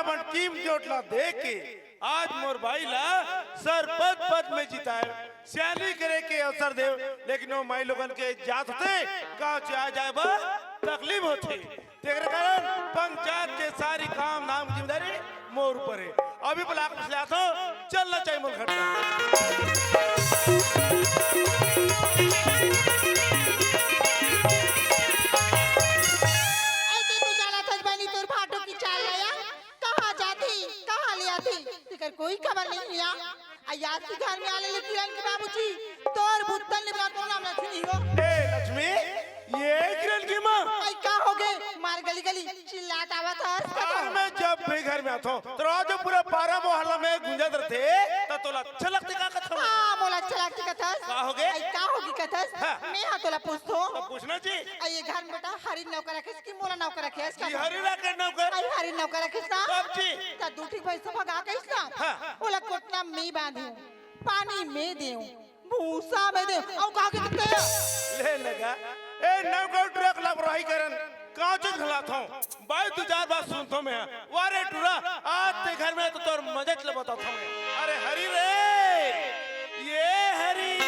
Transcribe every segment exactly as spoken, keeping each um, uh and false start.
अपन टीम चोट ला देख के आज मोर बाई ला सरपंच पद में जिताए, सियानी करे के अवसर देव, लेकिन वो माई लोगन के जात होते गांव से आ जाए बर तकलीफ होते। तेकर कारण पंचायत के सारी काम धाम की जिम्मेदारी मोर ऊपर है। अभी ब्लॉक में से आथो, चलना चाहिए मोर घर का। ऐसे तो जाना था बनी तोर भाटो की चाल लाया, कहाँ जाती, कहाँ ले आती, तेकर कोई खबर नहीं लिया। आ याद की घर में आले ले किरण के बाबूजी, तोर बुत्तन ले बना तो नाम लक्ष्मी हो। ए लक्ष्मी, ये किरण की माँ। आई का हो गए? मार गली गली चिल्लात आवत हस का? और मैं जब भी घर में आथो, तो रोज पूरा पारा मोहल्ला में गूंजत रहते, तो तोला अच्छा लगते का कथो? हाँ, मोला अच्छा लगते कथस। का हो गए? आई का होगी कथस? हाँ। मैं हाँ तोला पूछतो। तो पूछना जी। आई ये घर में बेटा हरी नौकर रखेस कि मोला नौकर रखेस का? जी, हरी रखे नौकर। आई हरी नौकर रखेस ना? कब जी? त दू ठी भैंसा भगा कहिस ना? हाँ। ओला कोटना में बांधे, पानी में देव, भूसा में देव, अउ का के किते? ले लगा। ए नौकर ट्रक लापरवाही करन, कांच घलात हूँ। बाई दू चार बात सुनथो मैं। वारे टूरा, आज ते घर में तो तोर मजा चले बताथो मैं। अरे हरी रे, ये हरी।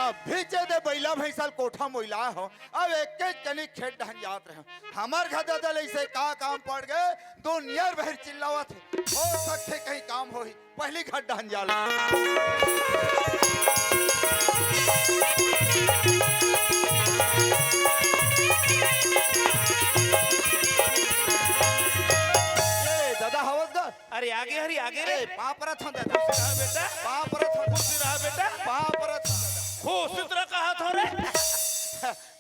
अभी जे दे बैला भैंसा ल कोठा मोइला हो, अब एक एक कनी खेत डहन जात रहे। हमर घर ददा ले इसे का काम पड़ गए, दो नियर बहिर चिल्लावत हे। हो सकथे कहीं काम होही, पहली घर डहन जा ले। ए, ददा हवस गा? अरे आगे हरी, आगे रे। ए, पाँव परत हूँ ददा। खुश रहा बेटा। पाँव परत हूँ। खुश रहा बेटा। पाँव परत हूँ ददा। खुश तरह कहा थो रे।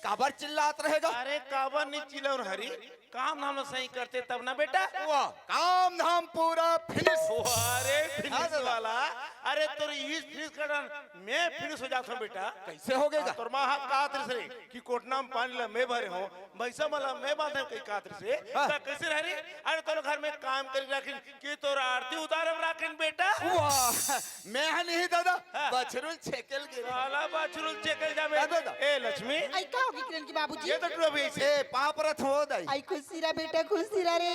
काबर चिल्लात रहेगा? अरे काबर नहीं चिल्लाऊं हरी, काम धाम सही करते तब ना बेटा। वाह, काम धाम पूरा फिनिश। वाह रे फिनिश हाँ दादा। वाला। अरे तोर इस फिनिश करन मैं फिनिश हो जाता हूँ बेटा। कैसे हो गएगा? हाँ, तोर माँ हाथ का हाथ रे कि कोटना में पानी ला मैं भरे हूँ, भैंसा मला मैं बांधे कहीं कात से। हाँ। त कैसे रह रही? अरे तोर घर में काम कर राखिन कि तोर आरती उतारम राखिन बेटा। वाह, मैं हा नहीं दादा, हाँ। बछरुल छेकेल गिरे। साला बछरुल छेकेल जाबे। हाँ, दादा। ए लक्ष्मी। आई का होगी किरण की बाबूजी? ये तो तू अभी ऐसे। ए, पाँव परत हूँ दाई। आई खुशी रहा बेटा, खुशी रहा रे।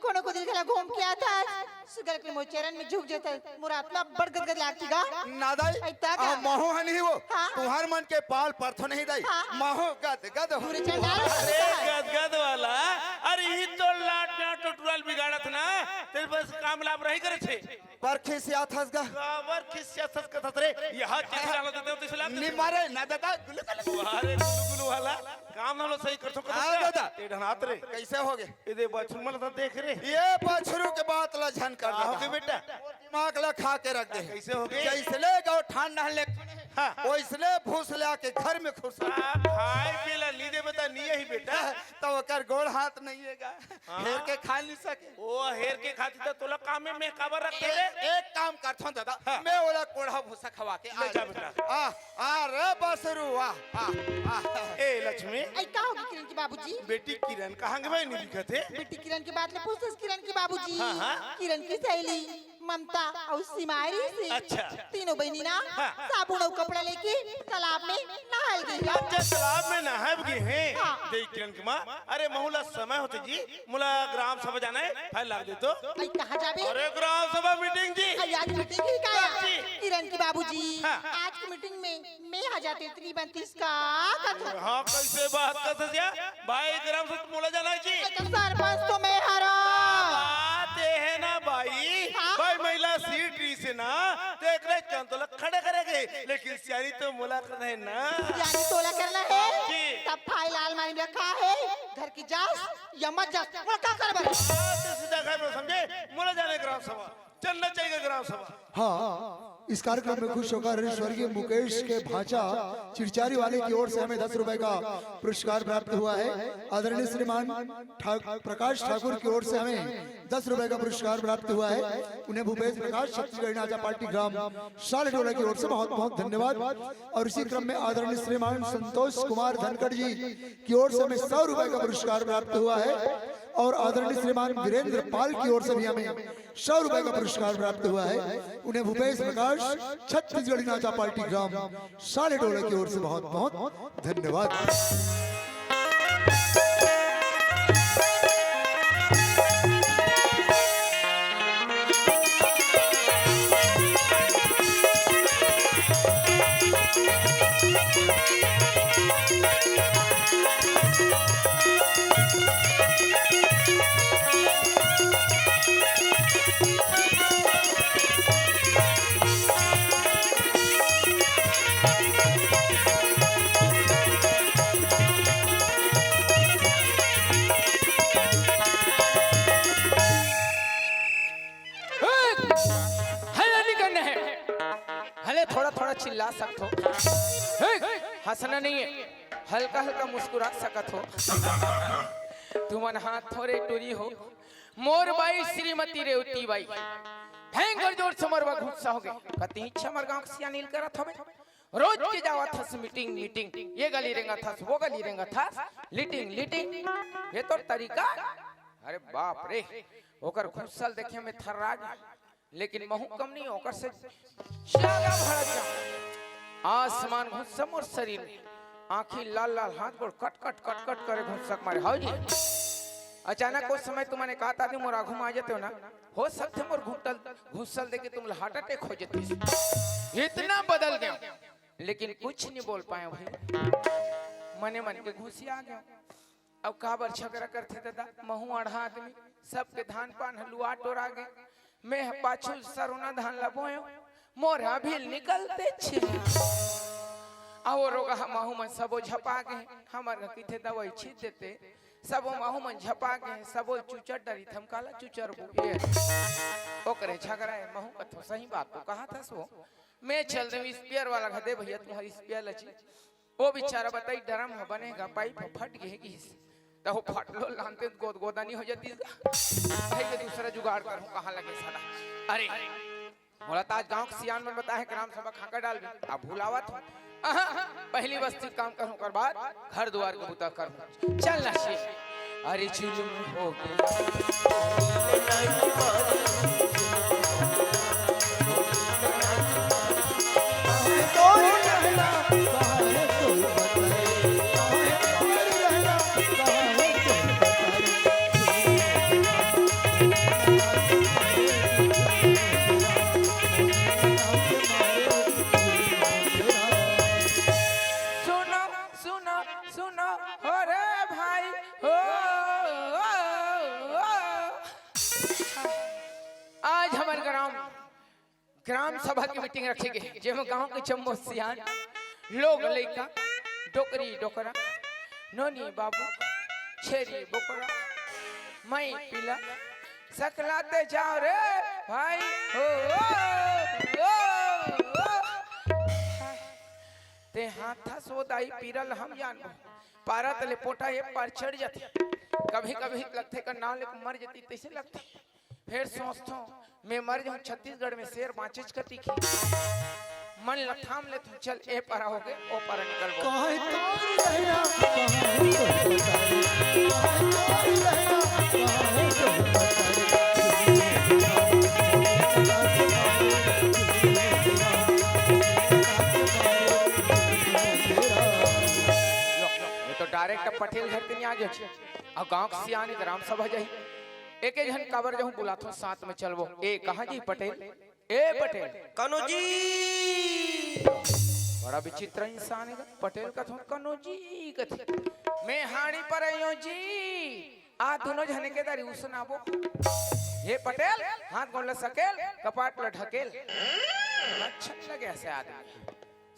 कोनो को दिल घला घूम के आता है। सुगर के मोर चरण में झुक जाता है। मोर आत्मा बड़ गदगद लागती गा। ना दाई। आई ता का? आ, महू हा नहीं वो। हाँ। तुहार मन के पाँव परथों नहीं दाई। हाँ। महू गदगद हो। पूरे चंडाल। अरे गदगद वाला। अरे ई तो लाट ना टुटुरल बिगाड़त ना। तेरे पास काम लाभ रही करे छे। पर खिसियात हस गा। काबर खिसियात हस कथस रे? यहाँ चिट्ठी डालो देते हो तो इसे लाभ देते हो। निमारे ना दादा, गुलू गुलू। अरे गुलू गुलू वाला, काम हम लोग सही कर सको हाँ दादा। दादा। ते ढनात रे। कैसे हो गए? ये दे बछरू मला तो देख रे। ये बछरू के बात ला झन कर का हो दादा। गए बेटा? दिमाग ला खा के रख दे। कैसे हो गए? जैसले गौ ठान नहले हाँ। ओइसने भूस ले आके घर में खुश आ, खाए पिए ला नी देबे त नी आही बेटा। त ओकर गोड़ हाथ नहीं है गा। हाँ। हेर के खा नहीं सके। ओ हेर के खाती त तोला काम में मैं काबर रख ए, दे? एक काम करथों दादा, हाँ। मैं ओला कोढ़ा भूसा खवा के ले आ जा जाथों। बेटा। आ, आ रे बसरू, आ, आ, आ। ए लक्ष्मी। आई का होगी किरण की बाबूजी? बेटी किरण कहाँ गे भाई नहीं दिखत हे? बेटी किरण की बात ले पूछस किरण की बाबूजी। हाँ, हाँ। किरण की सहेली ममता अउ सिमारी से अच्छा। तीनों बहिनी ना हाँ। साबुन अउ कपड़ा लेके तालाब में नहाए गे हे। अच्छा, तालाब में नहाए गे हे। हाँ। देख किरण की माँ, अरे महू ला समय होथे जी, मोला ग्राम सभा जाना हे, फाइल लाग दे तो। आई कहाँ जाबे? अरे ग्राम सभा मीटिंग जी। आई आज मीटिंग ही का हे? जी। किरण की बाबूजी, हाँ। आज की मीटिंग में मैं हा जाते इतनी बनतीस का कथो। हाँ, कैसे बात करते या? भाई ग्राम सभा मोला जाना हे जी। आई तो सरपंच तो मैं हरों। बात ये हे ना भाई, हाँ? भाई महिला सीट रही से ना, तो एक रेत कन तो लग खड़े करेगे, लेकिन सियानी तो मोला करना हे ना। सियानी तोला करना हे, जी। तब फाइल अलमारी में रखा हे, घर की जास या मत जास, वो का कर बर? बात सीधा घर में समझे, मोला जाना हे ग्राम सभा, चलना चाहिए ग्राम सभा। हाँ। इस कार्यक्रम में खुश होकर स्वर्गीय मुकेश के भांचा चिरचारी वाले की ओर से हमें दस रुपए का पुरस्कार प्राप्त हुआ है। आदरणीय श्रीमान ठाक-, प्रकाश ठाकुर की ओर से हमें दस रुपए का पुरस्कार प्राप्त हुआ है। उन्हें भूपेश प्रकाश छत्तीसगढ़ी नाचा पार्टी ग्राम सालेटोला की ओर से बहुत बहुत धन्यवाद। और इसी क्रम में आदरणीय श्रीमान संतोष कुमार धनखड़ जी की ओर से हमें सौ रुपए का पुरस्कार प्राप्त हुआ है। और आदरणीय श्रीमान वीरेंद्र पाल की ओर से भी हमें सौ रुपए का पुरस्कार प्राप्त हुआ है। उन्हें भूपेश प्रकाश छत्तीसगढ़ी नाचा पार्टी ग्राम सालेटोला की ओर से बहुत बहुत धन्यवाद। हल्ला नहीं करना है। हले थोड़ा थोड़ा चिल्ला सकत हो। हंसना नहीं है, हल्का हल्का मुस्कुरा सकत हो। तुमन हाथ थोरे टूरी हो। मोर बाई श्रीमती रेवती बाई भयंकर जोर से मोर बा गुस्सा हो गए। कति इच्छा मर गांव के सियान इल करत हवे। रोज के जावत हस मीटिंग मीटिंग, ये गली रेंगत हस, वो गली रेंगत हस, लीटिंग लीटिंग, ये तोर तरीका। अरे बाप रे, ओकर गुस्सा ल देखे में थर्रा गे, लेकिन महू कम नहीं, ओकर से ज्यादा भड़क गे। आसमान घुस्सा मोर शरीर में, आंखी लाल लाल, हाथ गोड़ कट कट कट कट करे घुस्सा के मारे। हाव जी, अचानक ओ समय तुमन एकात आदमी मोर आघू में आ जाते हो ना, हो सकथे मोर घुटल घुस्सा ल देखे तुमला हार्ट अटैक हो जातिस। इतना बदल गया, लेकिन कुछ नहीं बोल पाए भाई, मने मन के घुसिया गया। अब काबर झगड़ा करथे ददा, महू आढ़ा आदमी, सबके धान पान ह लुआ टोरा गे, मैं ह पाछू सरोना धान ला बोयो, मोर अभी निकलते छे। अउ रोगहा महू मन सबो झपा गे, हमर घर किथे दवाई छीट देते, सबो महू मन झपा गे, सबो चुचर डरी थम काला चुचर बो। ये ओकरे झगड़ा है, महू कथो सही बात तो कहा था सो। मैं चल दे स्पेयर वाला घर दे भैया, तुम्हारी स्पेयर लची। वो बेचारा बताई, ड्रम ह बने गा, पाइप ह फट गे गिस, त हो फटलो लानते गोद गोदा नहीं हो जाती गा। भाई के दूसरा जुगाड़ करूं, कहां लगे साला। अरे, मोला त आज गांव के सियान मन बताए हे, ग्राम सभा खाका डाल दे, अब भुलावत हो। अहा, पहली बस्ती काम करूं, कर बाद घर दुआर के बुता करूं। चल ना सी। अरे जुलुम हो गया। सुनो, सुनो, सुनो, हो रे भाई, हो, हो, हो। आज हमर ग्राम, ग्राम सभा के मीटिंग रखे गे, जेमा गांव के जम्मो सियान, लोग लइका, डोकरी डोकरा, नोनी बाबू, छेरी बोकरा, माई पीला, सकलाते जाओ रे भाई, हो, हो, हो, हो। ते हाथा सोदाई पीरल हम जानबो। पारा तले पोटा ये पार चढ़ जाथे। कभी-कभी लगथे का नाव लेके मर जाती तैसे लगथे। फेर सोचथों, मैं मर जाऊं छत्तीसगढ़ में शेर बांचेच कती की। मन ल थाम लेथों, चल ए पारा हो गे, ओ पारा निकलबो। काहे तोरी रहना, काहे तोरी बताई, काहे तोरी रहना, काहे तोरी बताई। ये तो डायरेक्ट पटेल घर के नहीं आ गया। अउ गांव के सियान ग्राम सभा जाही। एके झन काबर जाहूं, बुलाथों साथ में चलबो। ए कहां जी पटेल? ए पटेल। कनो जी। बड़ा विचित्र इंसान हे पटेल कथों कनो जी कथे। मैं हाड़ी पर आयो जी। आ दोनों झने के दारी उसनाबो। हे पटेल, हाथ गोड़ ल सकेल, कपाट ल ढकेल। अच्छा लगे ऐसे आदमी।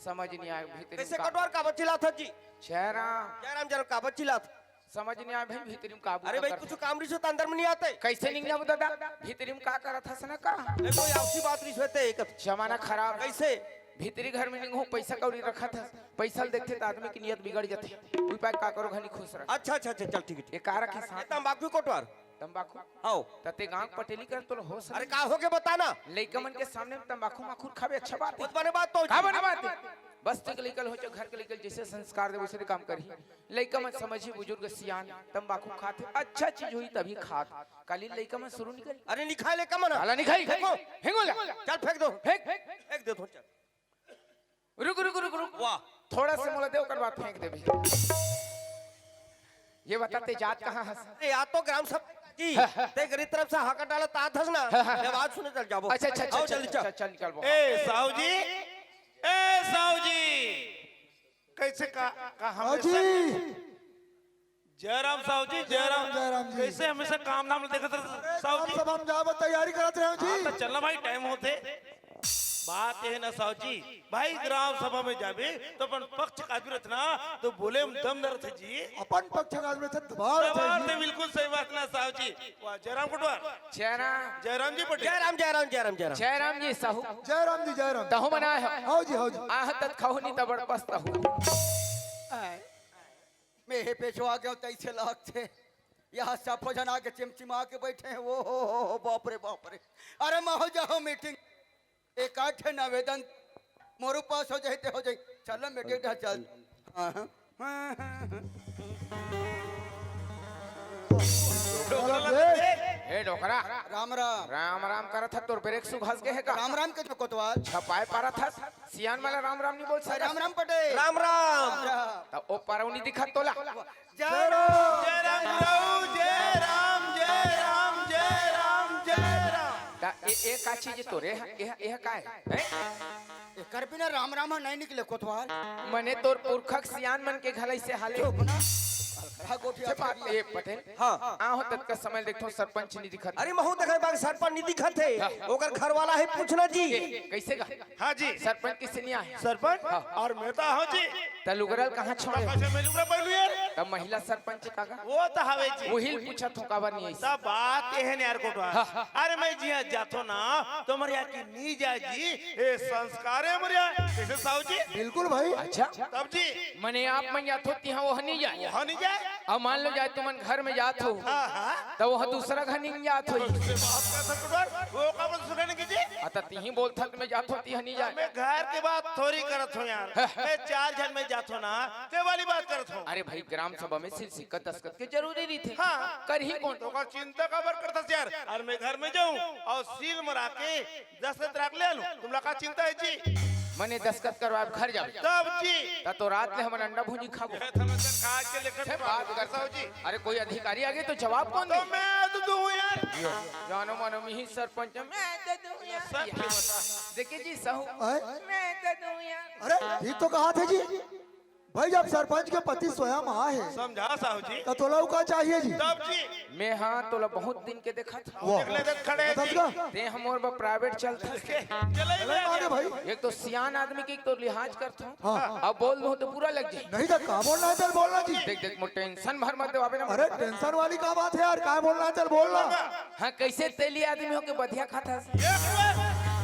समझ नहीं आए भीतरी कैसे का। कटवार का बचिला था जी? जयराम। जयराम जयराम का बचिला था। समझ नहीं आए भाई, भीतरी में का अरे बूता भाई, करत कुछ काम रिस होता अंदर में नहीं आते। कैसे नहीं जाबो दादा? भीतरी में का करत हस ना का? ए, कोई आपसी बात रिस होते एक जमाना खराब। कैसे? भीतरी घर में नहीं हो, पैसा कौड़ी रखत हस, पैसा ल देखथे त आदमी की नियत बिगड़ जाथे। उपाय का करो, घनी खुश रह। अच्छा, अच्छा, अच्छा, चल ठीक है, ठीक। ये का रखे साथ? तंबाकू कोटवार। तंबाकू? हाओ। त ते गांव पटेली कर तो हो सके। अरे का हो के बताना? लइका मन के सामने में तंबाकू माखुर खावे अच्छा बात है। बहुत बने बात तो का जी। बने बात है? बस्ती के लइका ल हो चाहे घर के लइका ल जैसे संस्कार दे वैसे काम करही। लइका मन समझही, बुजुर्ग सियान तंबाकू खात हे, अच्छा चीज होही तभी खात। काली लइका मन शुरू नहीं करी। अरे नहीं खाए लइका मन। साला नहीं खाई। फेंको। हिंगोला। चल फेंक दो। फेंक। फेंक दे दो, चल। रुक, रुक, रुक, रुक। वाह। थोड़ा से मोला दे, ओकर बाद फेंक देबे। ये बता, ते जात कहाँ हस? अरे, या तो ग्राम सभा जी, ते गरीब तरफ से हाका डाला तात हस ना। हाँ, हाँ। ये बात सुने चल जाबो। अच्छा, अच्छा, अच्छा, आओ, अच्छा, जल्दी अच्छा, चल। अच्छा, निकल बा। ए, साहू जी, ए, साहू जी, कैसे का, का हाँ जी। जयराम साहू जी, जयराम। जयराम जी। कैसे हमेशा काम धाम देखत रहे साहू जी? सब हम जाब तैयारी करत रहे जी। हाँ, तो चलना भाई, टाइम होथे। बात ये है ना साहू जी, भाई ग्राम सभा में जाबे तो अपन पक्ष का आदमी रथे ना, तो बोले में दम न रथे जी। अपन पक्ष का आदमी रथे, दबाव रथे दबाव जी। रथे, बिल्कुल सही बात ना साहू जी। वाह, जयराम कोटवार। जयराम। जयराम जी पटेल। जयराम, जयराम, जयराम, जयराम। जयराम जी साहू। जयराम जी, जयराम। तहु मना है। हाओ जी, हाओ जी। आह तत खाहू नहीं तबड़ पछताहू। मैं हे पेछवा के तैसे लागथे। यहाँ सफो झन आके चिमचिमा के बैठे हैं। ओ हो हो हो, बाप रे, बाप रे। अरे, मैं हो जाओ मीटिंग। एक आठ ठन आवेदन मोर पास हो जाए ते हो जाए। चल मीटिंग ढा चल। हाँ, हाँ। ए डोकरा, राम राम। राम राम करत ह, तोर ब्रेक सुघस गे हे का? राम राम के तो कोतवाल। छपाए पारत हस, सियान मन ला राम राम नहीं बोल सकत। राम राम पटेल। राम राम। राम राम। त ओ परौनी दिखत तोला। जय राम। जय राम गुरु, जय राम, जय राम, जय राम, जय राम। त ए, ए का चीज तोरे ह? ए, ए का हे? हैं? एकर बिना राम राम ह नहीं निकले कोतवाल। मने तोर पुरखक सियान मन के घलई से हाले। चुप ना। अलखरा गोठिया से बात, ए पटेल। हाँ। आहो ततका समय देखथो सरपंच नहीं दिखत। अरे महू देखत बाग सरपंच नहीं दिखत हे। हाँ। ओकर घर वाला हे पूछना जी। ए, कैसे गा? हाँ जी। सरपंच किसे नहीं आए? सरपंच? हाँ। अउ मैं तो हूँ जी। त लुगरा ल कहाँ छोड़े? अच्छा, मैं लुगरा पहलू यार। त महिला सरपंच का गा? वो तो हवे जी। वही ल पूछत हूँ काबर नहीं आइस? त बात ये है न यार कोटवाल। हाँ, हाँ। अरे मैं जिहाँ जाथो ना, तो हमर यहाँ की नहीं जाए जी। ए संस्कार है हमर यहाँ। कैसे साहू जी? बिल्कुल भाई। अच्छा। तब जी। मने आप मन जाथो तिहाँ वो नहीं जाए। वो नहीं जाए। अब मान लो जाए तुमन घर में जात हो, हाँ, हाँ। त वो दूसरा घर नहीं जात हो। उससे बात कर सकते हो, वो का बोल सुने नहीं कीजिए। अ, त तिही बोलथन त मैं जात हो, तिहा नहीं जाए। मैं घर के बात थोड़ी करत हूँ यार। हाँ। मैं चार झन में जात हूँ ना, ते वाली बात करत हूँ। अरे भाई, ग्राम सभा में सिल सिक्का दस्तखत के जरूरी रहिथे। हाँ। करही कौन? तो का चिंता काबर करथस यार? अरे मैं घर में जाऊँ अउ सील मरा के दस्तखत रख ले आलू, तुमला का चिंता है जी? मने दस्तखत करवाए घर जाबे। तब जी। त तो रात ले हमन अंडा भुंजी खाबो। ये तो मैं खा के लेकर छे बात करता हूँ जी। अरे कोई अधिकारी आगे तो जवाब कौन तो दे? मैं तो दूँ यार। यो, जानो मानो मिही सरपंच, मैं तो दूँ यार। सब की बता। देखे जी साहू, आय? मैं तो दूँ यार। अरे ठीक तो कहा थे जी। भाई, जब सरपंच के पति स्वयं आए हे, समझा साहू जी। त तोला अउ का चाहिए जी? तब जी। मैं हाँ तोला बहुत दिन के देखत हूँ। वाह। देखले देख खड़े हे जी। तब का? ते हमर बर प्राइवेट चलत हस। चले ही चले माने भाई। एक तो सियान आदमी के एक तो लिहाज करत हूँ। हाँ। अब बोल दूँ तो बुरा लग जाए। नहीं त का बोलना हे तेल बोलना जी। देख देख मोर टेंशन भर मत देवाबे ना। अरे टेंशन वाली का बात हे यार, का बोलना हे तेल बोलना। हाँ, कैसे तेली आदमी होके बधिया खात हस? एक बार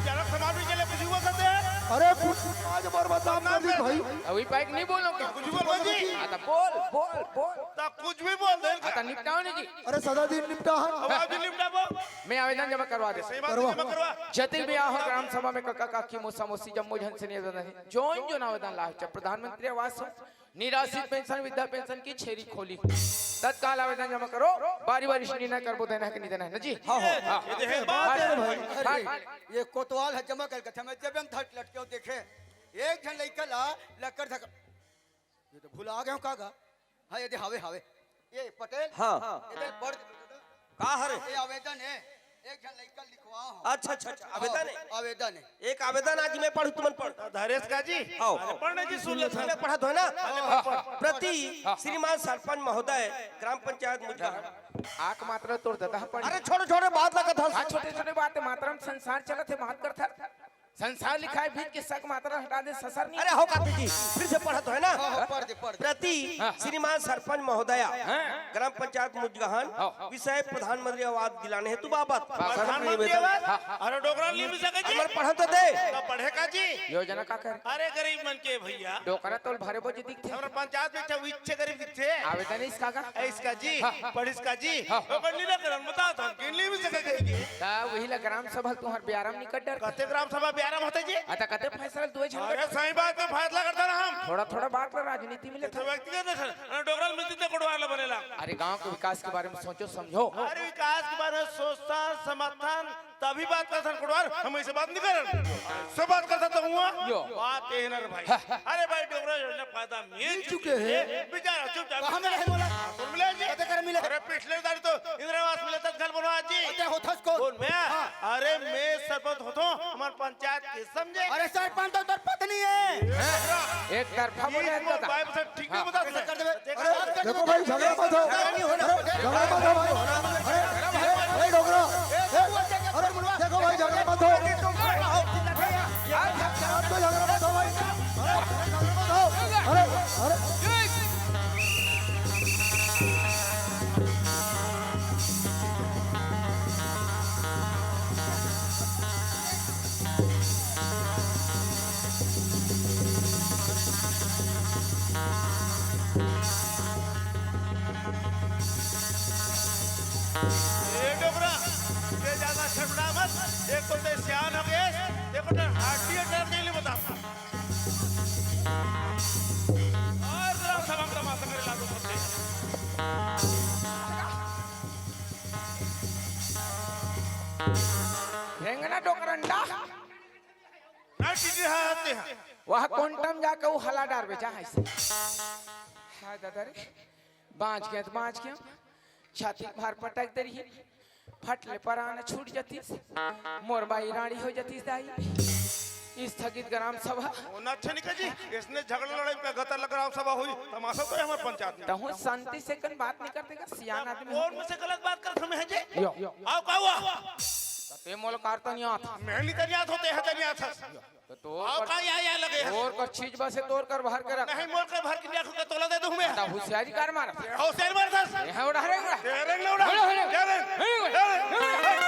जरा समाज के लिए कुछ हुआ करते हैं। अरे कुछ आज बार बदनाम कर दी भाई। अभी पाइक नहीं बोलो क्या? कुछ बोल भाई जी। हाँ, तो बोल, बोल, बोल। तो कुछ भी बोल दे। हाँ, तो निपटाओ नहीं जी। अरे सदा दिन निपटा है। अब आप भी निपटा वो। मैं आवेदन जमा करवा दे। सही बात करवा। जमा करवा। जतिन भी आहो ग्राम सभा में कका काकी मोसा मोसी जम्मो झन से निवेदन हे। जोन जोन आवेदन लाओ, चाहे प्रधानमंत्री आवास हो, निराश्रित पेंशन, वृद्धा पेंशन की छेरी खोली। तत्काल आवेदन जमा करो, बारी बारी से निर्णय करबो, देना है कि नहीं देना है ना जी? हाँ, हाँ। हाँ। ये तो है बात। हाँ। अरे भाई, हाँ। अरे, ये कोतवाल हे जमा करके था, मैं जब हम थट लटके देखे, एक झन लइका ला लक्कड़ धक, ये तो भुला गए का गा? हाँ, ये दे, हावे, हावे। ये पटेल? हाँ। ये दे, पढ़। का हरे? ये आवेदन हे, एक झन लइका लिखवा हो। अच्छा, अच्छा, अच्छा, आवेदन हे? आवेदन हे। एक आवेदन आज मैं पढ़ूँ, तुमन पढ़। धरेश का जी? हाँ। अरे पढ़ने जी, सुन ले, सुन ले, पढ़त हो ना? हाँ, हाँ, हाँ। प्रति हाँ, हाँ। श्रीमान सरपंच महोदय, ग्राम पंचायत मुजफ्फर। आँख मात्र तोर दादा पढ़। अरे छोटे छोटे बात लगत हस। हाँ, छोटे छोटे बात हे, मात्रा में संसार चलत हे, बात करत हस। संसार लिखाय बीज के सक मात्रा हटा दे, ससर नहीं। अरे हो काकी जी, फिर से पढ़त हे ना। हाँ, हाँ, पढ़ दे, पढ़ दे। प्रति हाँ। श्रीमान सरपंच महोदया, हाँ। ग्राम पंचायत मुजगहन, हाँ। विषय प्रधानमंत्री आवास दिलाने हेतु बाबत। बाबत। प्रधानमंत्री आवास? हाँ, हाँ। अरे डोकरा नहीं मिल सके जी। हमर पढ़न तो दे। तो पढ़े का जी? योजना का कर? अरे गरीब मन के भैया। डोकरा तोल भरे बोझ दिखथे। हमर पंचायत में अच्छा इच्छे गरीब दिखथे। आवेदन इसका का? ए, इसका जी, हाँ। पढ़िस का जी। हाँ। ओकर नीला करण बता तो, किन नहीं मिल सके जी। ता वही ला ग्राम सभा तुहर ब्यारम निकट डर। कते ग्राम सभा ब्यारम होथे जी? अता कते फैसला दुए झन अरे कर। सही बात में फैसला करता ना हम। थोड़ा थोड़ा बात ला राजनीति में ले तो व्यक्तिगत नहीं सर, अरे डोकरा मिलती तो कोटवार ला बनेला। अरे गांव के विकास के बारे में सोचो समझो। अरे विकास के बारे में सोचता समर्थन तभी बात करथन कोटवार, हम ऐसे बात नहीं करन। सब बात करता तो हुआ। यो। बात ये है ना रे भाई। हाँ। अरे भाई डोकरा योजना फायदा मिल मिल चुके चुके हैं। हैं। बेचारा चुपचाप। कहाँ मिला है बोला? कौन मिला जी? कते कर मिला? अरे पिछले दारी तो इंदिरा आवास मिला था, घर बनवा जी। कते होथस कौन? कौन मैं? हाँ। अरे मैं सरपंच होथो, हमारे पंचायत के समझे? अरे सरपंच तो तोर पत्नी है। एक तरफा बोले बीच में दादा। बाइबल से ठीक नहीं बता सकते। कर देबे। देखो, अरे, देखो भाई, झगड़ा मत हो। झगड़ा नहीं होना। अरे, झगड़ा मत हो भाई। अरे, अरे, डोकरा। अरे, देखो भाई, झगड़ा मत हो। आप तो झगड़ा मत हो भाई। अरे, झगड़ा मत हो। अरे, अरे। ए डोकरा, ते ज्यादा छटपटा मत। एक तो ते सियान हो गए, देखो ते हाथी डर के लिए बता। और जरा सा हम तमाशा करे लागो सबके। रेंगना डोकरंडा। ना टीटी हाथे हा। वह कोंटम जाके वो हला डार बेचा है से। हाय दादा रे, बाँच गया तो बाँच गया। छाती भार पटक दे रही, फट ले परान छूट जातीस, मोर बाई रानी हो जातीस दाई। स्थगित ग्राम सभा। ओ ना अच्छा निका जी, इसने झगड़ा लड़ाई पे गतर लग ग्राम सभा हुई, तमाशा तो है हमारे पंचायत में। तहु शांति से कन बात नहीं करते का, सियान आदमी हो। कौन में से गलत बात करत हमें है जी? यो। आओ का हुआ? ते मोल कारता नहीं आता। मैं नहीं तनियात होते हैं, तनियात हस। तो तोर आओ कर, का या, या लगे हैं। तोर कर चीज बसे तोर कर भर के रख। नहीं, मोर कर भर के नहीं रखूंगा, तोला दे दूं मैं। ता होशियारी कार मार। होशियार मार दस। ये है उड़ा रे, उड़ा। तेरे ने उड़ा। उड़ा, उड़ा। तेरे ने। उड़ा। तेरे ने।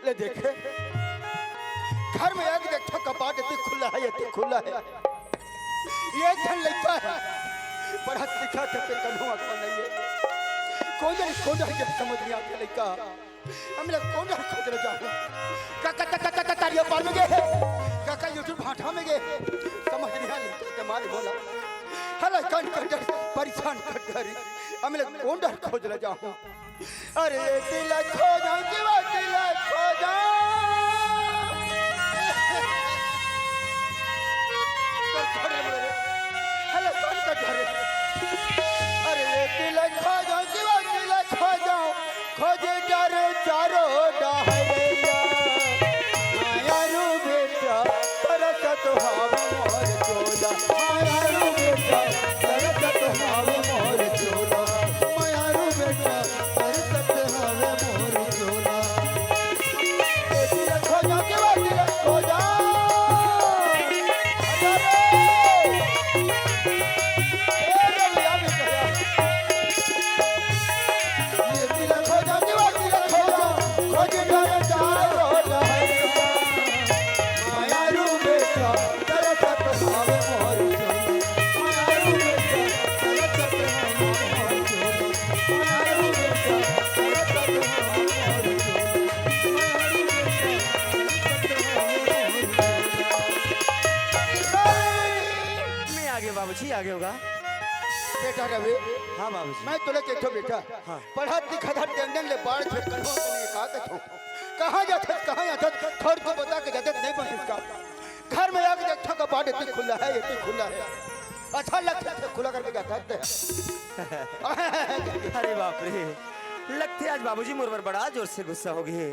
ले देखे, घर में आके देखा, कपाट इतनी खुला है, इतनी खुला है। ये एक झन लइका है, पढ़त लिखत है, फिर कन्हू अकल नहीं है। कौन जाने, कौन जाने, क्या समझ नहीं आता लइका। हम लोग कौन जाने खोज ले जाऊँ। काका, काका, काका, तारिया पार में गए हैं। काका, YouTube भाटा में गए हैं। समझ नहीं आ लइका के मारे बोला। हला कान कंडर परेशान कर डरी। हम लोग कौन जाने खोज ले जाऊँ। अरे दिल खोजा, जीवा दिल खोजा। हेलो, कौन कर रहे? अरे दिल खोजा, जीवा दिल खोजा, खोजे डर चारो डहरिया। माया रू बेटा, तरसत हवे मोर चोला। माया रू बेटा, तरसत हवे मोर चोला। माया रू बेटा, तरसत हवे मोर चोला। ए तिलक हो जा, के बा तिलक हो जा। अरे रे। ए रे, भैया, भैया। ए तिलक हो जा, के बा तिलक हो जा। खोज डर चारो डहरिया। माया रू बेटा, तरसत हवे मोर चोला। माया रू बेटा, तरसत हवे मोर चोला। माया रू बेटा, तरसत हवे मोर चोला। माया रू बेटा, तरसत हवे मोर चोला। मैं आ गया बाबूजी, आ गया होगा। बेटा रवि, हाँ बाबूजी। मैं तोला के ठो बेटा, हाँ। पढ़त लिखत हर दन दन ले बाढ़ झेल कर हो तने का कथो। कहाँ जाथस, कहाँ जाथस, थोड़ को बता के जाथस नहीं बन इसका। घर में आके देखा कपाट इतनी खुला है, इतनी खुला है। अच्छा लगता है, खुला करके जाता है। अरे बाप रे, लगथे आज बाबूजी मोर बर बड़ा जोर से गुस्सा हो गए।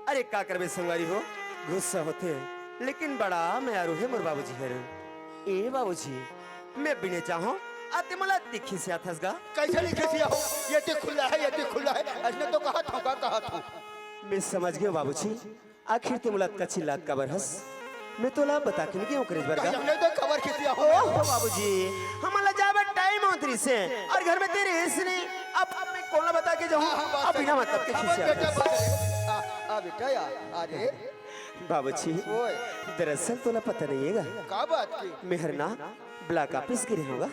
अरे का करबे संगवारी हो, गुस्सा होथे, लेकिन बड़ा मयारू हे मोर बाबूजी हर। ए बाबूजी, मैं बिने चाहूं, अते मोला तिखी से आथस गा। कैसे नहीं खिसिया हो? ये ते खुला है, ये ते खुला है। ऐसने तो कहा था, का कहा था? मैं समझ गयो बाबूजी, आखिर ते मोला कच्ची लात काबर हस? मैं तोला बता के नहीं गयो ओकरे बर गा। कहीं हमने तो खबर खिसिया हो। ओहो बाबूजी, हमन ला जाए बर टाइम होत रहिस हे अउ घर में ते रहिस नहीं। अब, अब मैं कोन ला बता के जाहूं? हाँ, हाँ, बात अब सही। बिना मतलब के हाँ, खिसिया बेटा, हस। बात सही। आ, आ बेटा यार, अरे। बाबूजी, ओए। दरअसल तोला पता नहीं हे गा। का बात की? मैं हर ना ब्लॉक ऑफिस गे रहेंव गा।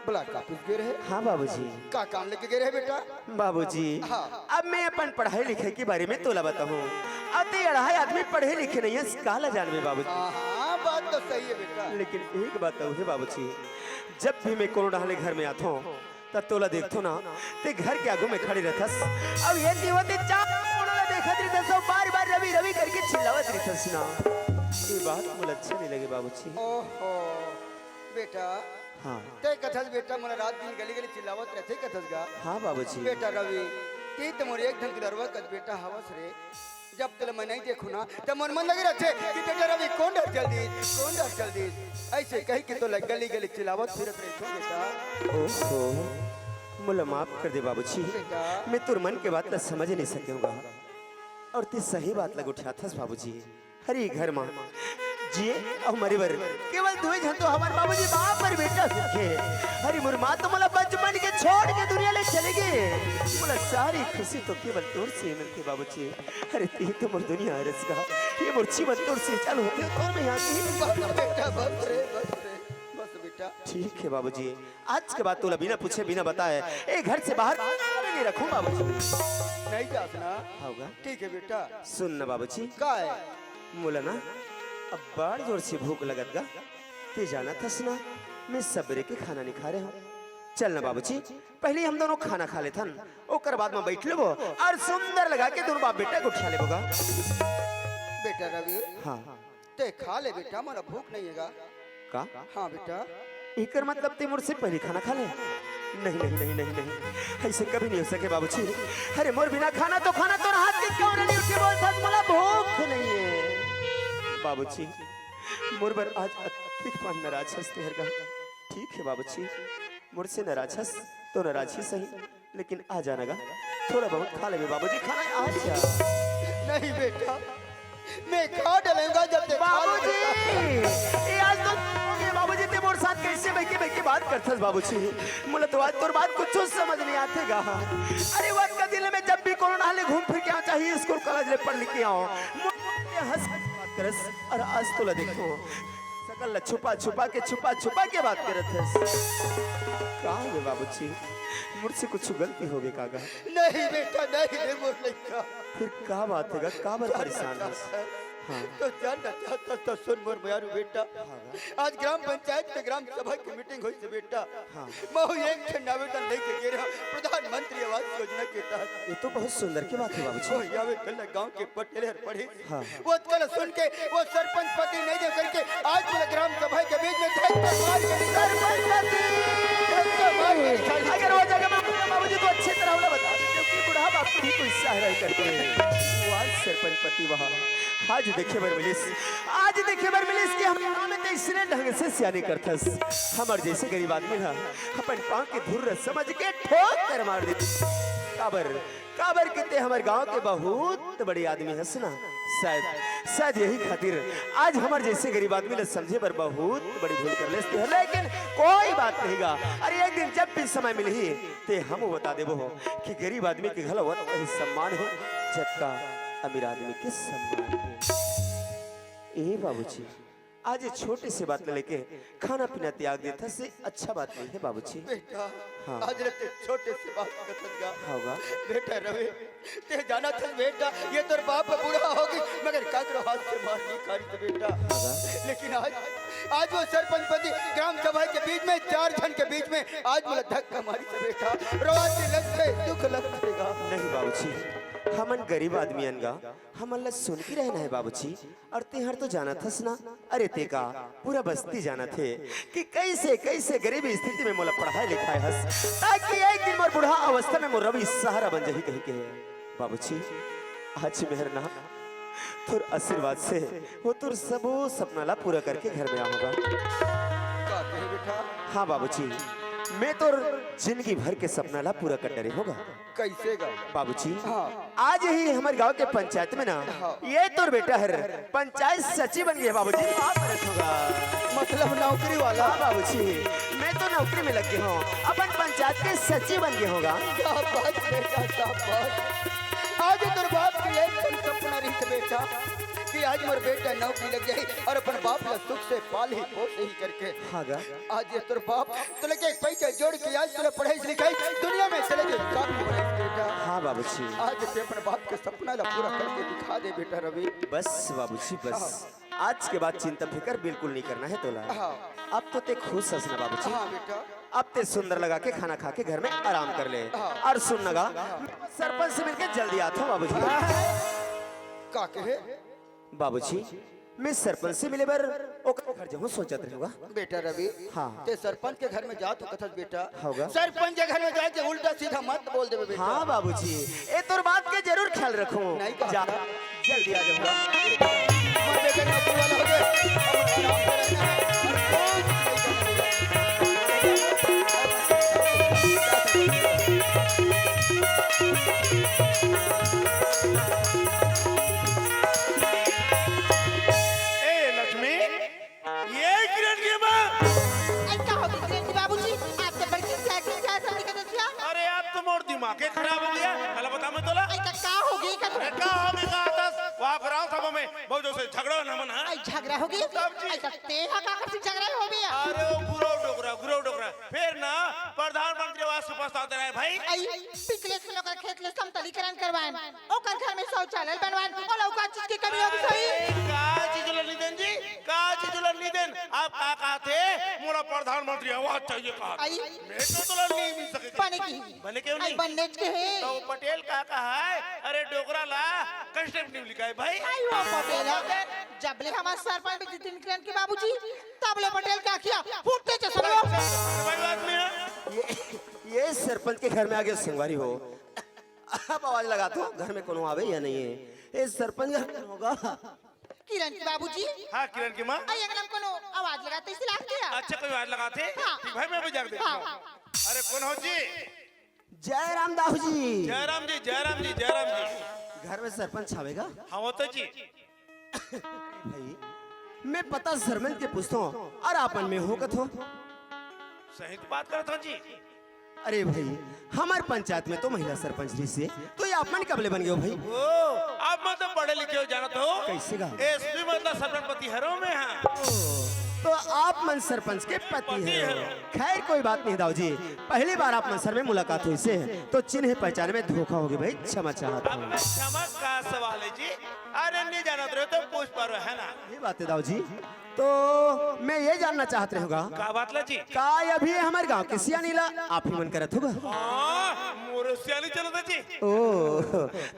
ब्लॉक ऑफिस गे रहे? हाँ बाबूजी। का काम लेके गे रहे बेटा? बाबूजी, हाँ। अब मैं अपन पढ़ाई लिखाई के बारे में तोला बताहूँ। अते अढ़ाई आदमी पढ़े लिखे नहीं हे, काला जानबे बाबूजी। हाँ, हाँ, बात तो सही हे बेटा। लेकिन एक बात अउ हे बाबूजी, जब भी मैं कोनो डहर ले घर में आथों, त तोला देखथों ना, ते घर के आगू में खड़े रहथस। अब ये जीवन ते चार कोना ला देखत रहथस, अउ बार-बार रवि, रवि करके चिल्लावत रहथस ना। ये बात मोला अच्छा नहीं लगे बाबूजी। ओहो, बेटा, हाँ। ते कथस बेटा, मोला रात दिन गली गली चिल्लावत रहथे कथस गा। हाँ बाबूजी। बेटा रवि, ते तो मोर एक धन दुलरवा कस बेटा हवस रे। जब तले मैं नहीं देखूं ना, तब मोर मन लगे रहथे कि बेटा रवि कोन डहर चल दिस, कोन डहर चल दिस। ऐसे कहि के तोला गली गली चिल्लावत फिरत रहिथों बेटा। ओहो, मोला माफ कर दे बाबूजी। बेटा। मैं तोर मन के बात ला समझ नहीं सकेंव गा। अउ ते सही बात ला गोठियाथस बाबूजी। अरे घर मा जिए अउ मरे बर केवल दुए झन तो हवन बाबूजी, बाप अउ बेटा सुखे। अरे मोर माँ तो मोला बचपन के छोड़ के दुनिया ले चले गे। मोला सारी खुशी तो केवल तोर से मिलथे बाबूजी। अरे ते तो मोर दुनिया हरस गा, ये मोर जीवन तोर से चालू होथे, तोर में आके बस बेटा, बस रे, बस रे, बस बेटा। ठीक हे बाबूजी, आज के बाद तोला बिना पूछे बिना बताए ए घर से बाहर नहीं रखूं बाबूजी। नहीं जास ना? हाँ गा। ठीक हे बेटा। सुन ना बाबूजी। का हे? मोला ना अब्बड़ जोर से भूख लगत गा। ते जानत हस ना, मैं सबेरे के खाना नहीं खाए रहेंव। चल ना बाबूजी, पहली हम दूनों खाना खा लेथन, ओकर बाद में बइठ लेबो अउ सुंदर लगा के दूनों बाप बेटा गोठिया लेबो गा। बेटा रवि, हाँ। ते खा ले बेटा, मोला भूख नहीं हे गा। का? हाँ बेटा। एकर मतलब ते मोर से पहली खाना खा ले? नहीं, नहीं, नहीं, नहीं, नहीं, ऐसे कभी नहीं हो सके बाबूजी। अरे मोर बिना खाना तो खाना तोर हाथ के क्यों नहीं उठे, बोलथस मोला भूख नहीं हे। बाबूजी, मोर बर आज अतिक नाराज हस ते हर गा। ठीक हे बाबूजी, मोर से नाराज हस तो नाराज ही सही, लेकिन आ जाना गा, थोड़ा बहुत खा लेबे बाबूजी, खाना आ जा। नहीं बेटा, मैं खा डलेंव गा जब ते खा बाबूजी, लेबे। ये आज तो ये बाबूजी ते मोर साथ कैसे बइठ के, बइठ के बात करथस बाबूजी? मोला तो आज तोर बात कुछ समझ नहीं आथे गा। अरे वो कदी ले मैं जब भी कोनो डहर ले घूम फिर के आंव, चाहे स्कूल कॉलेज ले पढ़ लिख के आंव, मोर से हंस हंस के बात करस, अउ आज तोला देखथों सकल ला छुपा छुपा के, छुपा छुपा के बात करत हस। का हे बाबूजी, मोर से कुछ गलती होगे का गा? नहीं बेटा, नहीं रे मोर लइका। फिर का बात हे गा, काबर परेशान हस? हाँ। तो जानना चाहथस तो सुन मोर मयारू बेटा। हाँ गा। आज ग्राम पंचायत में ग्राम सभा की मीटिंग होइस हे बेटा। हाँ। महू एक ठन आवेदन लेके गे रहेंव प्रधानमंत्री आवास योजना के तहत। ये तो बहुत सुंदर की बात हे बाबूजी। ओ, ये आवेदन ला गांव के पटेल हर पढ़िस। हाँ। वो कल सुन के वो सरपंच पति नहीं दे करके आज मोला ग्राम सभा के बीच में धक्का मार के निकाल सरपंच पति! धक्का मार के निकाल अगर वो जगह में बाबूजी तो अच्छे तरह वाला बता दे, क्योंकि बुढ़ा बाप की कोई सहारा ही करते हैं। वो आज सरपंच पति वहाँ आज देखे बर मिलिस, आज देखे बर मिलिस कि हमर गांव में ते अइसने ढंग से सियानी करथस। हमर जैसे गरीब आदमी ला अपन पांव के धूर समझ के ठोकर मार देथे। काबर, काबर कि ते हमर गांव के बहुत बड़े आदमी हस ना। शायद, शायद यही खातिर आज हमर जैसे गरीब आदमी ला समझे बर बहुत बड़ी भूल कर लेस ते। लेकिन कोई बात नहीं गा। अरे एक दिन जब भी समय मिलही ते हमू बता देबो कि गरीब आदमी के घलो ओतका ही सम्मान हे जतका अमीर आदमी के सम्मान हे। ए बाबूजी, आज ये छोटे से बात ला लेके खाना पीना त्याग देथस, ये अच्छा बात नहीं हे बाबूजी। बेटा, हाँ। आज ले ते छोटे से बात करथस गा। हाँ गा। बेटा रवि, ते जानथस बेटा, ये तोर बाप बूढ़ा होगे, मगर काकरो हाथ से मार नहीं खारिस बेटा। हाँ गा। लेकिन आज, आज वो सरपंच पति ग्राम सभा के बीच में, चार झन के बीच में आज मोला धक्का मारिस बेटा, रोवाथे लगथे, दुख लगथे गा। नहीं बाबूजी, हमन गरीब आदमी अन गा, हमन ला सुन के रहना हे बाबूजी। अउ ते हर तो जानथस ना, अरे ते का, पूरा बस्ती जानत हे कि कैसे, कैसे गरीबी स्थिति में मोला पढ़ाए लिखाए हस, ताकि एक दिन मोर बुढ़ा अवस्था में मोर रवि सहारा बन जाही कहिके। बाबूजी, आज मैं हर ना तोर आशीर्वाद से वो तोर सबो सपना ला पूरा करके घर में आऊंगा। का कहे बेटा? हाँ बाबूजी, मैं तोर जिंदगी भर के सपना ला पूरा कर डरे होगा। कैसे गा? बाबूजी, हाँ। आज ही हमारे गांव के पंचायत में ना, हाँ। ये तोर बेटा हर पंचायत सचिव बन गया बाबूजी। बाप रे होगा। मतलब नौकरी वाला? हाँ बाबूजी, मैं तो नौकरी में लग गया हूँ, अपन पंचायत के सचिव बन गया होगा। शाबाश बेटा, शाबाश। आज तोर बाप के एक ठन सपना रहिस बेटा कि आज मोर बेटा नौकरी लग जाए और अपन बाप ला सुख से पाल ही पोस ही करके। हाँ गा। आज ये तोर बाप तोला के एक पैसा जोड़ के आज तोला पढ़ाई लिखाई दुनिया में चले जाए, काबिल बनाइस बेटा। हाँ बाबूजी। आज ते अपन बाप के सपना ला पूरा करके दिखा दे बेटा रवि। बस बाबूजी, बस। आज के बाद चिंता फिकर बिल्कुल नहीं करना है तोला। हाँ। अब तो ते खुश हस ना बाबूजी। हाँ बेटा। अब ते सुंदर लगा के खाना खा के घर में आराम कर ले। हाँ। और सुन ना गा, सरपंच से मिलके जल्दी आता हूँ बाबूजी। का कहे? बाबूजी, मैं सरपंच से मिले बर ओकर घर जाऊँ सोचत रहूँगा। बेटा रवि, हाँ। ते सरपंच के घर में जात हो कथस बेटा। होगा। सरपंच के घर में जाके उल्टा सीधा मत बोल देबे बेटा। हाँ बाबूजी, ए तोर बात के जरूर ख्याल रखूँ। नहीं कहा। जा, जल्दी आ जाऊँगा। हमारे बेटे नौकरी वाला हो गए। ए लक्ष्मी, ये किरण की माँ। ऐ का हो गई किरण जी बाबूजी? आप तो बड़ी चिंता के क्या सब निकल रखिया? अरे आप तो मोर दिमाग के खराब हो गया। भला बता मैं तोला। ऐ का का हो गई का? अरे का हो गई का आदस? वहाँ ग्राम सभा में बहुत जोर से झगड़ा होना मन है। ऐ झगड़ा हो गई? तब जी। ऐ का ते हा का कर झगड़ा हो गया? अरे वो गुरव डोकरा, गुरव डोकरा। फिर ना प्रधानमंत्री आवास के प्रस्ताव दे रहा है भाई। ऐ पिछले साल ओकर खेत ले समतलीकरण करवाएन, ओकर घर में शौचालय बनवाएन, ओला ओकर चीज की कमी होगी सही? का चीज ला नहीं देन जी? का चीज ला नहीं देन? आप का कहा थे? मोला प्रधानमंत्री आवास चाहिए कहा। आई। मैं तो तोला नहीं मिल सके। बने की। बने क्यों आई नहीं? बनने के है। तो पटेल का कहा है? अरे डोकरा ला, कष्ट नहीं लिखा है भाई। आई वो पटेल। जब ले हमारे सरपंच भी जितिन किरण के बाबूजी, तब ले पटेल का किया फूटते चश्मे। भाई बात में है। ये, ये सरपंच के घर में आगे संगवारी हो। अब आवाज लगा तो घर में कोनो आवे या नहीं है? ये सरपंच घर में होगा। किरण के बाबूजी। हाँ किरण की माँ। आई अंगना में कोनो आवाज लगाते इसे लाग दिया। अच्छा कोई आवाज लगाते? हाँ। ठीक भाई मैं भी जाग देता हाँ। हूँ। अरे कौन हो जी? जयराम दाऊ जी। जयराम जी, जयराम जी, जयराम जी। घर में सरपंच आवेगा? हाँ वो तो जी। भाई, मैं पता सरपंच के पूछता हूँ और आपन में हो कथो। सही तो बात करता हूँ जी। अरे भाई, हमारे पंचायत में तो महिला सरपंच रही से, तो ये आप मन कबले बन गए हो भाई? ओ, आप मन तो पढ़े लिखे हो जानत हो। कैसे गा? एसपी मतलब सरपंच पति हरो में हाँ। तो आप मन सरपंच के पति पति हैं। हरो। खैर कोई बात नहीं दाऊ जी, पहली बार आप मन सर में मुलाकात हुई से, तो चिन्ह पहचान में धोखा हो गया भाई, क्षमा चाहता अब हूँ। मैं क्षमा का सवाल है जी। अरे नहीं जानत रहे तो पूछ पारो है ना। ये बात है दाऊ जी, तो मैं ये जानना चाहत रहूंगा, का बात ला जी? का अभी हमारे गांव के सियानी ला आप ही मन करत होगा? हाँ, मोर सियानी चलत है जी। ओ,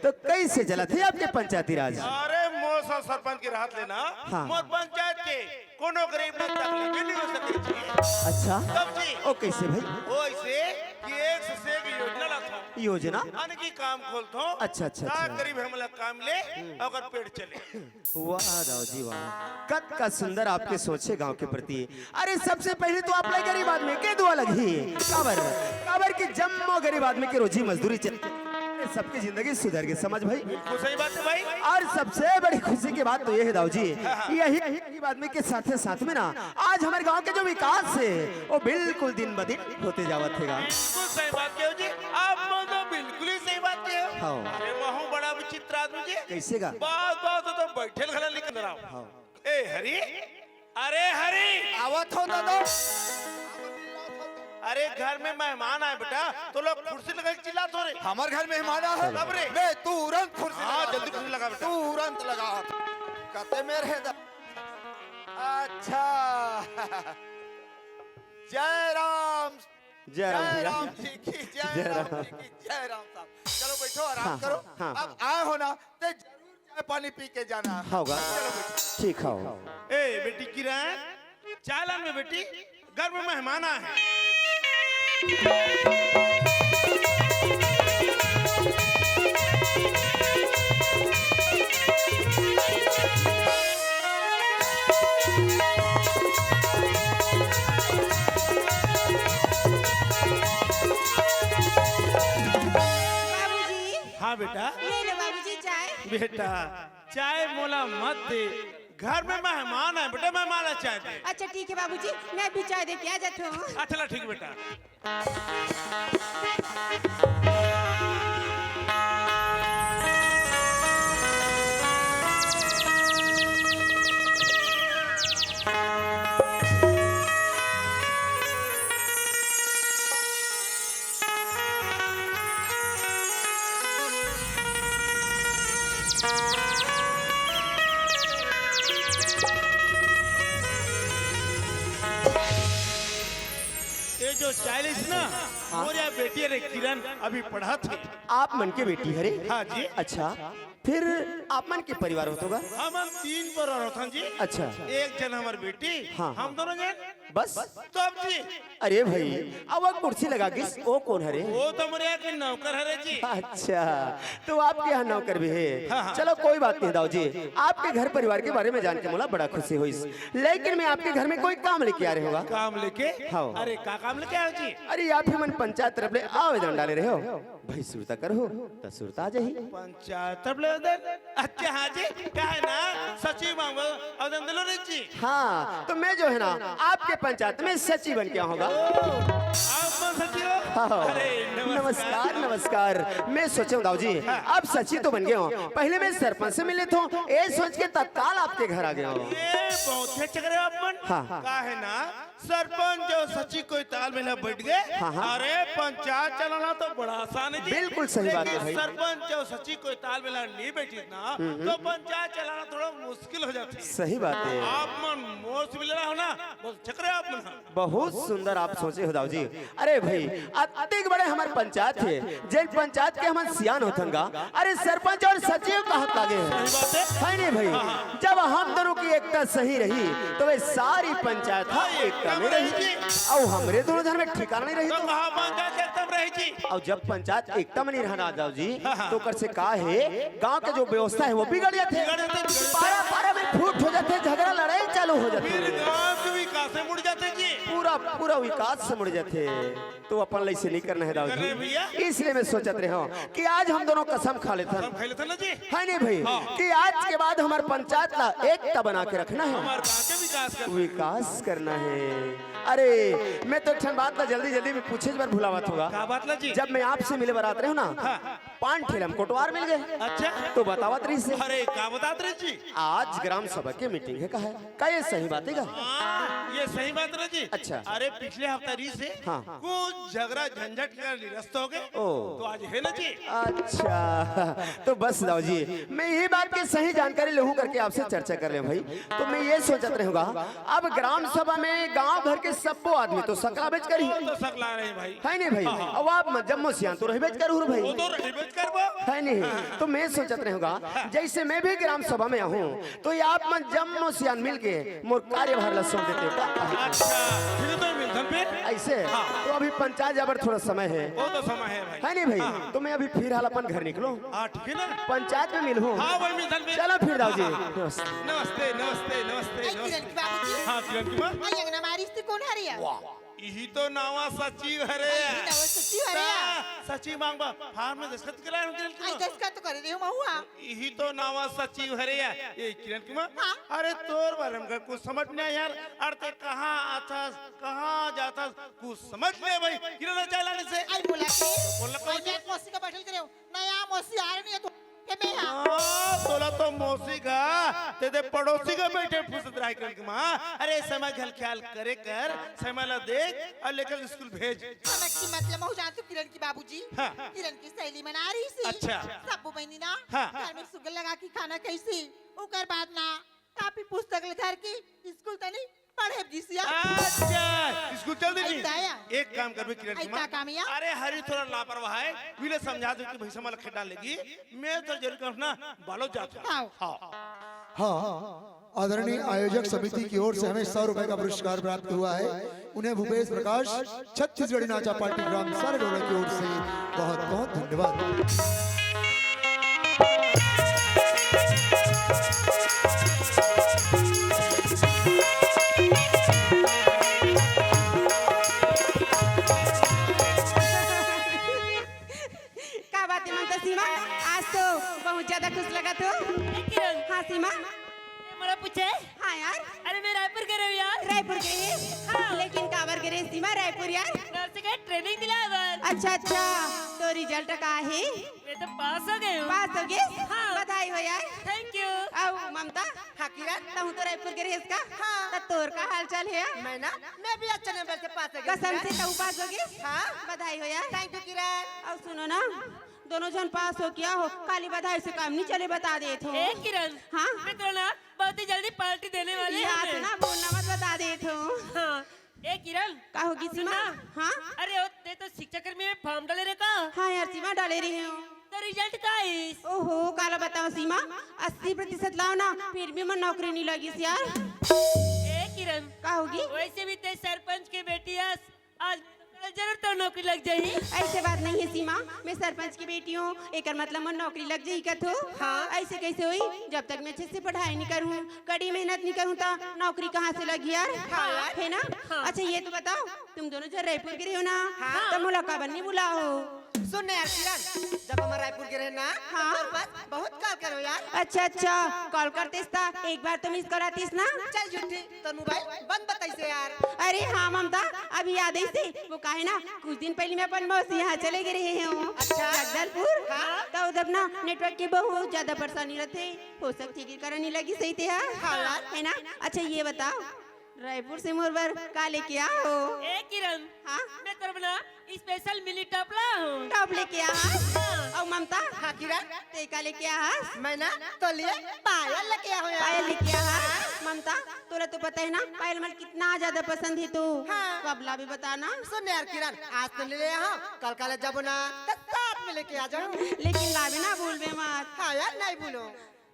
तो कैसे चलत है आपके पंचायती राज? अरे मोर सा सरपंच के रहत लेना, हाँ। मोर पंचायत के कोनो गरीब ला तकलीफ नहीं हो सके जी। अच्छा, तब जी। ओ कैसे भाई? ओ ऐसे कि एक से एक योजना लाथो। योजना? अन की काम खोलथो। अच्छा, अच्छा, ता अच्छा। गरीब हमला काम ले, ओकर पेट चले। वाह दाऊ जी वाह, कत का सुंदर आपके सोचे गांव के प्रति। अरे सबसे पहले तो आप ला गरीब आदमी के दुआ लगही। काबर, काबर कि जम्मो गरीब आदमी के रोजी मजदूरी चले, सबकी जिंदगी सुधर के समझ भाई। बिल्कुल सही बात है भाई। और सबसे बड़ी खुशी की बात तो ये है दाऊ जी, यही गरीब आदमी के साथ साथ में ना आज हमारे गांव के जो विकास है वो बिल्कुल दिन ब दिन होते जावत है गा। बिल्कुल सही बात कहो जी। आप मन तो बिल्कुल ही सही बात कहो। हाँ। अरे महू बड़ा विचित्र आदमी जी। कैसे गा? बात बात तो बैठल घला निकल रहा हूँ। हाँ। ए हरी, अरे हरी, आवत हो दादा। अरे घर में मेहमान आए बेटा, तो लोग कुर्सी लगा के चिल्लात हो रे। हमार घर मेहमान आ है। कब रे? मैं तुरंत कुर्सी हाँ, लगा। जल्दी कुर्सी लगा बेटा। तुरंत लगा। कते में रहे दा। अच्छा। जय राम। जय राम भैया। जय राम जी की जय। जय राम राम। जी की जय राम साहब। चलो बैठो, आराम हाँ, करो। हाँ, हाँ। अब आए हो ना, तो जरूर चाय पानी पी के जाना। होगा। चलो बैठो। ठीक हो। ए बेटी किरण, चाय लान में बेटी, घर में मेहमान आए हैं। बेटा। ले लो बाबूजी चाय। बेटा, चाय मोला मत दे, घर में मेहमान हे बेटा, मेहमान ला चाय दे। अच्छा ठीक है बाबूजी, मैं भी चाय दे के आ जाती हूँ। अच्छा ला ठीक बेटा। ये जो चालीस ना, हाँ। मोर या बेटी हरे किरण अभी पढ़त हे। आप मन के बेटी हरे? हाँ जी। अच्छा, फिर आप मन के परिवार होत होगा? हमन तीन परिवार होथन जी। अच्छा। एक झन हमर बेटी, हाँ। हम दोनों झन। बस? तो अब जी। अरे भाई, अब वो कुर्सी लगा गिस, वो कौन हरे? वो तो मोर यहाँ के नौकर हरे जी। अच्छा, तो आपके यहाँ नौकर भी हे? हाँ, हाँ। चलो कोई बात नहीं दाऊ जी, आपके घर परिवार के बारे में जान के मोला बड़ा खुशी होइस। लेकिन मैं आपके घर में कोई काम लेके आ रहे होगा। काम लेके? हाँ। अरे का काम लेके आयो जी? अरे आप ही मन पंचायत तरफ ले आवेदन डाले रहे हो, भाई सुरता करहू त सुरता आ जाही। पंचायत तरफ ले आवेदन? अच्छा हाँ जी, का हे ना, सचिव मांगो, आवेदन दिलो रे जी। हाँ, तो मैं जो है ना आपके पंचायत में सचिव बन के आऊंगा। ओ, आप मन सचिव हो? हाँ। अरे नमस्कार। नमस्कार, नमस्कार। मैं सोचे हूँ दाऊ जी, हाँ। अब सचिव तो बन गए हो, पहले मैं सरपंच से मिल लेता हूँ, ये सोच के तत्काल आपके घर आ गया हूँ। ये बहुत ही अच्छा करे आप मन। हाँ। का हे ना, सरपंच अउ सचिव कोई तालमेल में बैठ गए, हाँ, हाँ। अरे पंचायत चलाना तो बड़ा आसान है जी। बिल्कुल सही बात है लेकिन भाई। सरपंच अउ सचिव कोई तालमेल में नहीं बैठिस ना, हम्म, हम्म। तो पंचायत चलाना थोड़ा मुश्किल हो जाती है। सही बात है। आप मन मोर से मिल रहा हो ना, बहुत चक्कर है आप मन। बहुत सुंदर आप सोचे हो दाऊ जी। अरे भाई, अतिक बड़े हमर पंचायत हे, जेन पंचायत के हमन सियान होथन गा। अरे सरपंच अउ सचिव कहत लागे हे। सही बात है। है नहीं भाई? हाँ, हाँ। जब हम दोनों की एकता सही रही, तो वे सारी पंचायत ह हाँ, एकता एकता में में रही। रही जी। अउ हमरे दोनों झन में ठिकाना नहीं रही तो तो। कहाँ पंचायत एकता में रही जी? अउ जब पंचायत एकता में नहीं रहना दाऊ जी, हाँ, हाँ। तो ओकर से का हे, गांव के जो व्यवस्था हे वो बिगड़ जाथे। बिगड़ जाथे, बिगड़ जाथे। पारा पारा में फूट हो जाथे, झगड़ा लड़ाई चालू हो जाथे। फिर गांव के विकास से मुड़ जाथे जी। पूरा पूरा विकास से मुड़ जाथे। तो अपन ला इसे नहीं करना हे दाऊ जी। करना हे भैया। इसलिए मैं सोचत रहे हूँ कि आज हम दोनों कसम खा लेथन। कसम खा लेथन ना जी। है नहीं भाई? हाँ। कि आज के बाद हमर पंचायत ला एकता बना के रखना हे। हमर गांव के विकास करना हे। विकास करना हे। अरे, मैं तो एक ठन बात ला जल्दी जल्दी में पूछे बर भुलावत होगा। का बात ला जी? जब मैं आपसे मिले बर आत रहे हूँ ना, हाँ। पान ठेला में कोटवार मिल गए। अच्छा। तो बतावत रहिस हे। अरे, का बतात रहे जी? आज ग्राम सभा के मीटिंग हे, का हे? का ये सही बात हे का? हाँ, ये सही बात ना जी। अच्छा। अरे, पिछले हफ्ता रहिस हे। हाँ। कुछ झगड़ा झंझट के निरस्त हो गए। ओ। तो आज हे ना जी। अच्छा, तो बस दाऊ जी, मैं ये बात के सही जानकारी लेहूं करके आपसे चर्चा कर ले भाई। तो मैं ये सोचत रहूंगा, अब ग्राम सभा में गांव भर के सब्बो आदमी तो सकलाबेच करही। वो तो सकला रहे भाई। है नहीं भाई? हाँ, हाँ। अब आप मन जम्मो सियान तो रहबेच करहू भाई। वो तो रहबेच करबो। है नहीं? तो मैं सोचत रहूंगा, जैसे मैं भी ग्राम सभा में आहूं, तो ये आप मन जम्मो सियान मिल के मोर कार्यभार ला सौंप देते हो का? अच्छा, ठीक है, तो मिलथन फिर। ऐसे? हाँ। तो अभी पंचायत जाबर थोड़ा समय हे। वो तो समय हे भाई। है नहीं भाई? हाँ। तो मैं अभी फिलहाल अपन घर निकलूं। हाँ, ठीक है ना? पंचायत में मिलहूं। हाँ, वही मिलथन फिर। चलो फिर दाऊ जी। हाँ, हाँ, हाँ। नमस्ते। नमस्ते, नमस्ते, नमस्ते, ए, नमस्ते। किरण की बाबूजी। हाँ, किरण की माँ। आई अंगना मारिस ते कौन हरे या? वाह। इही तो नावा सचिव हरे। आई, इही नावा सचिव हरे या। सा-, सचिव मांगबा, फार्म में दस्तखत कराए हो किरण की आई, माँ? दस्तखत तो करे रहे हो महुआ। इही तो नावा सचिव हरे या, ए किरण की माँ। हाँ। अरे तोर बारे में कुछ समझ नहीं आया यार। अरे ते कहाँ आथस, कहाँ जाथस, कुछ समझ नहीं भाई। किरण चाय लाने से। आई बोला के? बोला आई कौन? मैं मौसी का बैठल करे हूँ। नया मौसी आ रही है तो के मैं हाँ। हाँ, तोला तो मौसी का, ते दे पड़ोसी का बैठे फुसत रहा किरण की माँ। अरे समय घल ख्याल करे कर, समय ला देख अउ लेकर स्कूल भेज। समझ की मतलब महू जानत हो किरण की बाबूजी। हाँ। किरण की सहेली मन आ रहिस हे। अच्छा। सब्बो बहिनी ना हाँ। घर में सुग्घर लगा के खाना खाइस हे। ओकर बाद ना कापी पुस्तक ले धर के स्कूल तनी पढ़े गिस या। अच्छा, स्कूल चल दे जी। ऐसा या। एक काम करबे किरण आई की माँ। का काम या? अरे हरी थोड़ा लापरवाह हे, विले समझा दे कि भैंसा मला खेत डाल लेगी। मैं तो जरूर कहूँ ना, बालो जात हूँ। हाँ। हाँ। हाँ, आदरणीय आयोजक समिति की ओर से हमें सौ रुपए का पुरस्कार प्राप्त हुआ है। उन्हें भूपेश प्रकाश छत्तीसगढ़ी नाचा पार्टी ग्राम सारेडोला की ओर से बहुत बहुत धन्यवाद। का बात हे ममता सिन्हा, आज चे? हाँ यार। अरे, मैं रायपुर गे रहेंव यार। रायपुर गे हे? हाँ। लेकिन काबर गे रहे सीमा रायपुर यार? नर्स के ट्रेनिंग दिलाए बर। अच्छा, अच्छा, तो रिजल्ट का हे? मैं तो पास हो गई हूँ। पास हो गए? हाँ। बधाई हो यार। Thank you. अउ ममता? हाँ किरण। तहूँ तो रायपुर गे रहेस का? हाँ। त तोर का हाल चाल हे? मैं ना, मैं भी अच्छे नंबर से पास हो गई। कसम से तहूँ पास हो गए? हाँ। बधाई हो यार। थैंक यू किरण। अउ सुनो ना, दोनों झन पास हो क्या हो, खाली बधाई से काम नहीं चले, बता देत हो। ए किरण, हाँ? मैं तोला ना बहुत ही जल्दी पार्टी देने वाले हैं। याद ना बोलना मत, बता देत हो। हाँ। ए किरण, का होगी सीमा? सुन ना। हाँ? अरे ओ, ते तो शिक्षा कर्मी में फॉर्म डाले रहे का? हाँ यार सीमा, डाले रहे हो। तो रिजल्ट का आइस? ओहो, काला बताओ सीमा, अस्सी प्रतिशत लाओ ना, फिर भी मन नौकरी नहीं लगिस यार। ए किरण, का होगी? वैसे भी ते सरपंच के बेटी हस, आज जरूर तो नौकरी लग जाही। ऐसे बात नहीं है सीमा, मैं सरपंच की बेटी हूँ, एकर मतलब मोर नौकरी लग जाही कथो। हाँ। ऐसे कैसे होई, जब तक मैं अच्छे से पढ़ाई नहीं करूँ, कड़ी मेहनत नहीं करूँ, तो नौकरी कहाँ से लगी यार? हाँ यार। है ना? हाँ। अच्छा ये तो बताओ, तुम दोनों जब रायपुर गे रहे हो ना, हाँ। तो मोला काबर नहीं बुलाओ? सुन ना यार किरण, जब हम रायपुर गे रहे ना, हाँ। तो तोर पास बहुत कॉल करेंव यार। अच्छा अच्छा, कॉल करतेस त एक बार तो मिस कॉल आतिस ना। चल झूठी, तोर मोबाइल बंद बताइस हे यार। अरे हाँ ममता, अभी याद आइस हे, वो का हे ना, कुछ दिन पहले मैं अपन मौसी यहाँ चले गे रहे हूँ। अच्छा। जगदलपुर। हाँ। तो उधर ना नेटवर्क की बहुत ज्यादा परेशानी रहिथे, हो सकथे कि करन नहीं लगिस हे तेहा। हाँ यार। है ना? अच्छा ये बताओ, रायपुर से मोर बर का लेके आए हो? ए किरण, हाँ? मैं तोर बर ना स्पेशल मिनी टॉप लाए हूँ। टॉप लेके आए हस? हाँ। अउ ममता? हाँ किरण। ते का लेके आए हस? मैं ना तोर लिए पायल लेके आए हूँ यार। पायल लेके आए हस? ममता, तोला तो पता है ना पायल मोला कितना ज्यादा पसंद है तो। हाँ। कब लाबे बता ना। सुन यार किरण, आज तो नहीं ले आए हूँ, कल कॉलेज जाबो ना तो साथ में लेके आ जाहूँ। लेकिन लाबे ना, भूलबे मत। हाँ यार, नहीं भूलों।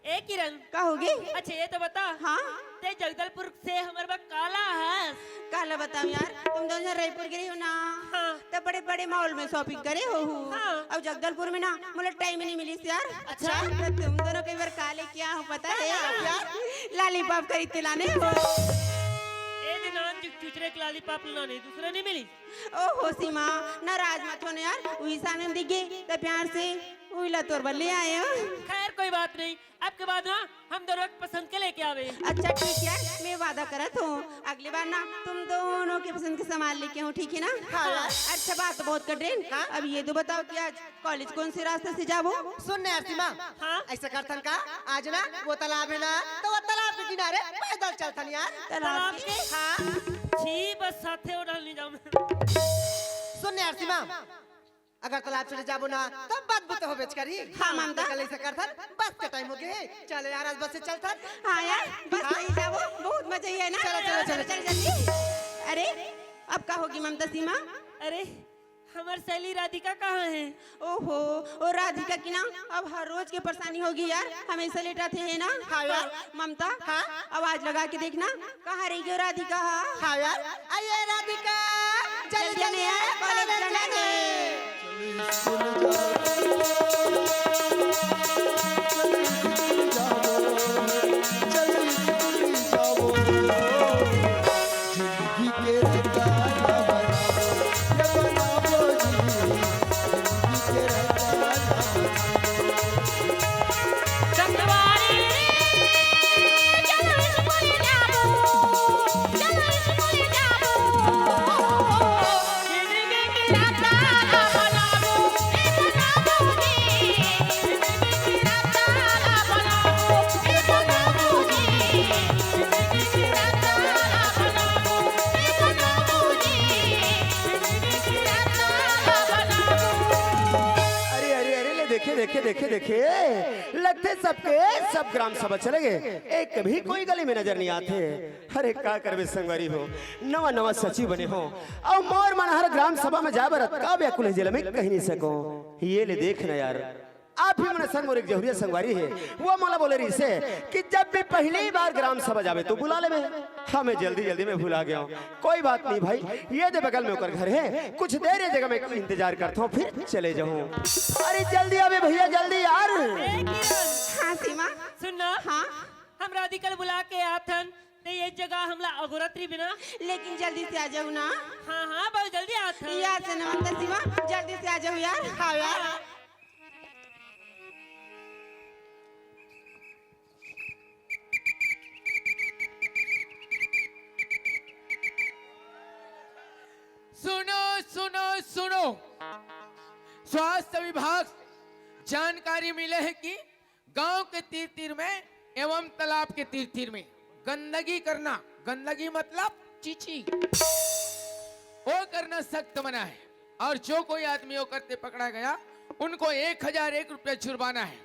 ए किरण। का होगी? अच्छा ये तो बता। हाँ? ते जगदलपुर से हमर बर का लाए हस? काला बताओ यार, तुम दोनों जन रायपुर गे रहे हो ना? हाँ। तो बड़े बड़े मॉल में शॉपिंग करे हो। हाँ। अउ जगदलपुर में ना मोला टाइम नहीं मिलिस यार। अच्छा। तो तुम दोनों के बर का लेके आए हूँ पता है? यार। लॉलीपॉप खरीद के लाने हो। ए दिन आज चुचरे के लॉलीपॉप लाने, दूसरा नहीं मिलिस। ओहो सीमा, नाराज मत होना यार, वही सामने दिख गई तो प्यार से वही ला तोर बर ले आए हूँ। खैर कोई बात नहीं, अब के बाद ना हम दोनों के पसंद के लेके आवे। अच्छा ठीक है, मैं वादा करत हूँ अगली बार ना तुम दोनों के पसंद के सामान लेके आऊँ, ठीक है ना? हाँ यार। अच्छा बात तो बहुत कर रहे हैं। हाँ? अब ये तो बताओ कि आज कॉलेज कौन से रास्ते से जाबो? सुन ना यार सीमा। हाँ? ऐसा करथन का, आज ना वो तालाब है ना, तो वो तालाब के किनारे पैदल चलथन यार। तालाब तालाब के? के? हाँ। छी, बस साथे उड़ल नहीं जाऊँ। सुन ना यार सीमा, अगर तालाब चले जाबो ना, तो बदबू तो होबेच करी। हाँ, ममता। कल ऐसा करथन, बस का टाइम हो गया है। चल यार, आज बस से चलथन। हाँ यार, बस हाँ? से ही जाबो, बहुत मजा ही है ना। चलो, चलो, चलो, चल जल्दी। अरे, अब का होगी ममता सीमा? अरे, हमर सहेली राधिका कहाँ है? ओहो, ओ राधिका की ना, अब हर रोज के परेशानी होगी यार, हमेशा लेट आथे है ना। हाँ यार। ममता, हाँ? आवाज लगा के देखना, कहाँ रह गयो राधिका? हाँ यार, आइए राधिका, जल्दी जल्दी आइए, कॉलेज जाना है। अरे अरे अरे, ले देखे देखे देखे देखे, लगथे सबके सब ग्राम सभा चले गए, एक भी कोई गली में नजर नहीं आथे। अरे का करबे संगवारी हो, नवा नवा सचिव बने हो, अउ मोर मन हर ग्राम सभा में जाए बर अतका व्याकुल है जेला मैं कहि नहीं सकूं। ये ले देख ना यार, आप ही मन संग मोर एक जहुरिया संगवारी है, वो मोला बोले रहिसे कि जब भी पहली बार ग्राम सभा जाबे तो बुला लेबे। हाँ, मैं जल्दी जल्दी में भुला गया हूँ। कोई बात नहीं भाई, ये दे बगल में ओकर घर है, कुछ देर ये जगह में इंतजार करता हूँ, फिर चले जाऊँ। अरे जल्दी आवे भैया, जल्दी यार। ए किरण, हाँ सीमा। सुन ना। हाँ। हम राधिका ल बुला के आथन, ते ये जगह हमला अगोरत रहिबे ना। लेकिन जल्दी से आ जाओ ना। हाँ हाँ, बहुत जल्दी आथन। यार से नमस्ते सीमा, जल्दी से आ जाओ यार। हाँ यार। सुनो, सुनो, सुनो। स्वास्थ्य विभाग से जानकारी मिले हे कि गांव के तीर तीर में एवं तालाब के तीर तीर में गंदगी करना, गंदगी मतलब चीची, वो करना सख्त मना है। और जो कोई आदमी वो करते पकड़ा गया, उनको एक हजार एक रुपया जुर्माना है।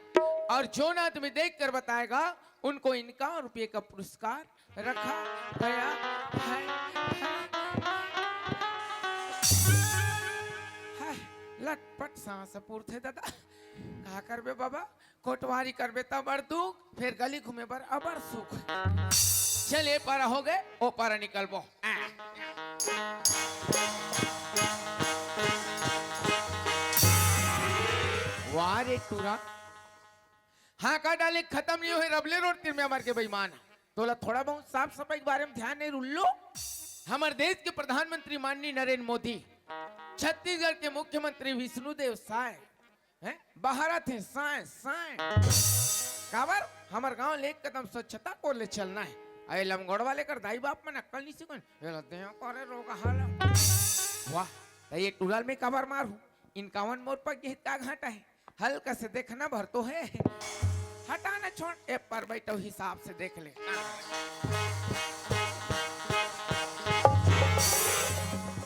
और जो आदमी देख कर बताएगा, उनको इक्यावन रुपये का पुरस्कार रखा गया है। हाय, लटपट सांस पूरथे दादा। का करबे बाबा, कोटवारी करबे त बड़ दुख, फेर गली घूमे बर अबड़ सुख। चल, ए पारा हो गे, ओ पारा निकलबो। वाह रे टूरा, हांका डाले खतम नहीं होए, रबले रोड तीर में हमर के बेईमान। तोला थोड़ा बहुत साफ सफाई के बारे में ध्यान नहीं, उल्लू। हमर देश के प्रधानमंत्री माननीय नरेंद्र मोदी, छत्तीसगढ़ के मुख्यमंत्री विष्णुदेव साय, हैं, बहारत हे साय साय। काबर? हमर गांव ले एक कदम स्वच्छता को ले चलना है। अरे लमगोड़ वाले कर दाई बाप मन अक्कल नहीं सिखन। ये लते हैं करे रोग हाल। वाह, त ये टूरा ल मैं काबर मारू? इक्यावन मोर पग गेहे त का घाटा है? हल्का से देखना भर तो है। हटा ना छोड़, ए पर बैठो हिसाब से देख ले।